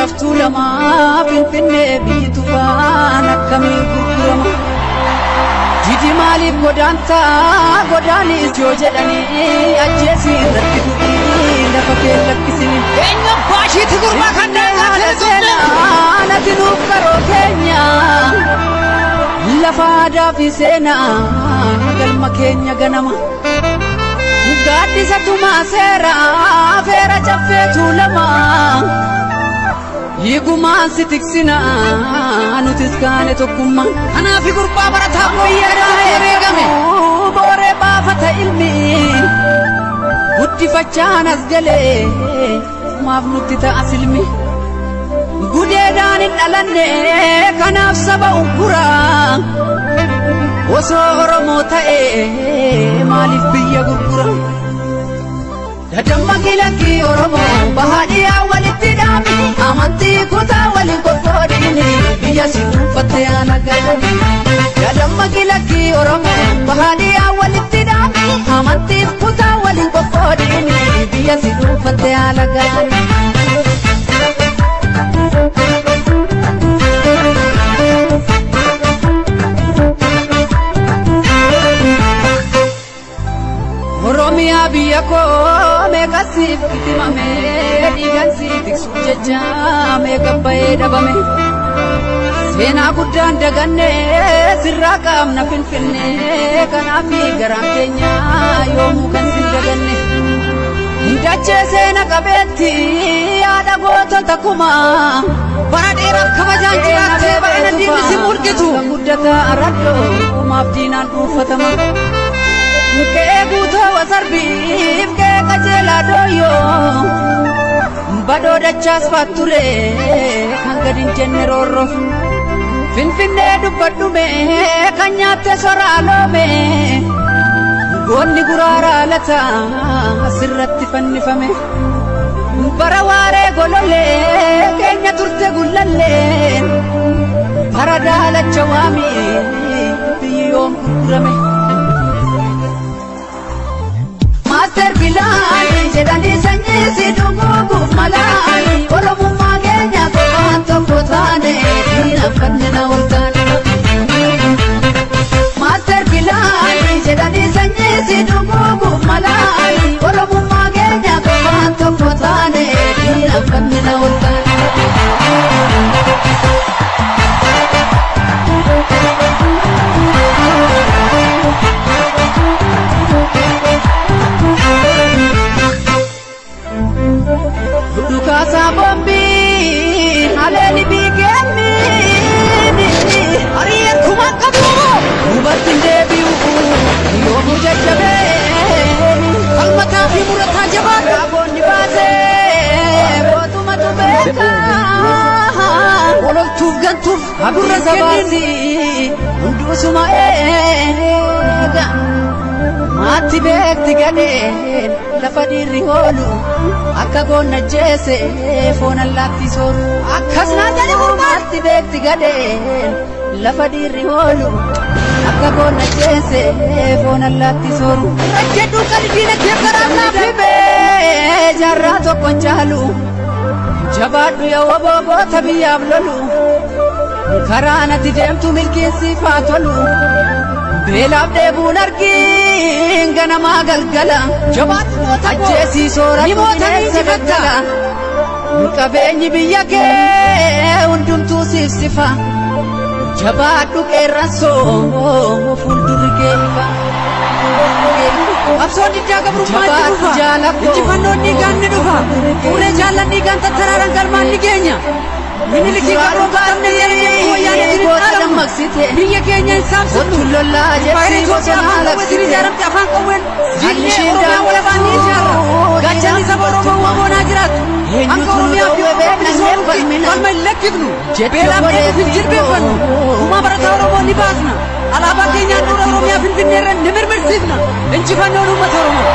Maccaaf Tuulamaa Finfinnee biyyi tufaan akkamiin gurgurama? Didi maaliif godaantaa godaanis yoo jedhanii ajjeesii irratti du'ii lafa kee lakkisini. Eenyu baashiitti gurbaa kan daangaa Seenaa nati nuuf qaroo keenya lafa aadaa fi seenaa galma keenya ganama. Gaaddisa tumaa seeraa feera caffee Tuulamaa. Hiigumaan si tiksinaa nutis kaane tokkummaa. Kanaafi gurbaa barataa biyya beekame. Booree baafata ilmi guddifachaan as galee maaf nutti ta'a silmi. Gudeedaan hin dhalanne kanaaf saba ugguraa. Osoo Oromoo ta'ee maaliif biyya gurgura? Dadamma kilakki Oromoo bahaadhiyaa walitti dhaabi amantii kutaa waliin qoqqoodini biyya si dhuunfatte haala galee. Dadamma kilakki Oromoo bahaadhiyaa walitti dhaabi amantii kutaa waliin qoqqoodini biyya si dhuunfatte haala galee. Oromiyaa biyya koo meeqa siif kitimame dhiigan si tiksuuf jecha meeqa bahee dhabame. Seenaa guddaan daganne sirraa qaamna Finfinnee kanaaf garaan keenya yoomuu kan sin daganne. Dachee seena qabeetti yaada gootota kumaa. Bara dheeraaf kabajaan jiraattee bara diinni si mul'itu. Kan guddataa araddoo maaf diinaan dhuunfatama. Kee guutoo wasarbiif kee qajeelaa dooyyoo badoo dachaas faatture kan gadi hin jenne roorroo. Finfinnee dubbadhume kan nyaatte soraa loome goonni guraaraa lataa asirratti fannifame. Bara waaree golollee keenya turte gullallee bara daalacha waamii biyyi yoom gurgurame. Maaster Bilaani jedhanii sanyii si dhuguuguuf malaani Oromummaa keenya qofaan tokko taane diinaaf kanneen ol taane. Maaster Bilaani jedhanii sanyii si dhuguuguuf malaani Oromummaa keenya qofaan tokko taane diinaaf kanneen ol taane. Dhukaasaa bombii haleeli biigeemmiini Ari'een kumaan qabu moo duubatti hin deebi'u yoomuu jajjabeeni falmataa fi murataa jabaadha. Raabonni baasee mootummaatu beekaa Ololtuuf gantuuf gurra gurra kennin. sabaasii hundusuma eega. Maatti beekti gadheen lafa dhiirri hoolu akka goonna jeese foon allaatti sooru. Akkas naan jedhe gurbaan. Maatti beekti gadheen lafa dhiirri hoolu akka goonna jeese foon allaatti sooru. Rajjedhuu kan diina kee karaa laafi. Dhibee jaarraa tokko hin caalu jabaadhu yaa boboota biyyaaf lolu karaa natti deemtu milkiinsiif haa tolu. Beelaaf dheebuun argiin ganamaa galgala Jabaadhu goota koo. ajjeesii sooratu Ni moota ni bineensa injifatta. daggala. Qabeenyi biyya kee hundumtuu siif sifa jabaadhu qeerransoo fuuldurri kee ifa. Qabsoon diddaa gabrummaa itti Jabaadhu dhufa. jaalakko. Injifannoon dhiigaan ni dhufa. Fuulee jaallan dhiigaan tattaraaran galmaan ni geenya. Minilikii gabroonfatamne jedhanii wayyaanee Goota hin dhaalamnu. dammaqsite. Biyya keenya hin saamsifnu. Kottu lollaa Faayiree jetti Itoophiyaa bosonaa afaan qawweetiin laksite. ijaaramte afaan qawween diinee Hallishiin Oromiyaa walabaan ni ijaarra. daangessuu Gaachanni saba Oromoo waboonaa jiraatu. Hanga Eenyutu Oromiyaa fi dhowwe Oromoo bilisoomutti falmina. falma hin lakkifnu. Jecha Beelaaf dheebuuf hin godheetti jilbeenfannu. Gumaa barataa Oromoo ni baasna. Alaabaa keenyaan dura Oromiyaa Finfinnee irra ni mirmirsiifna. Injifannoon uummata Oromoo.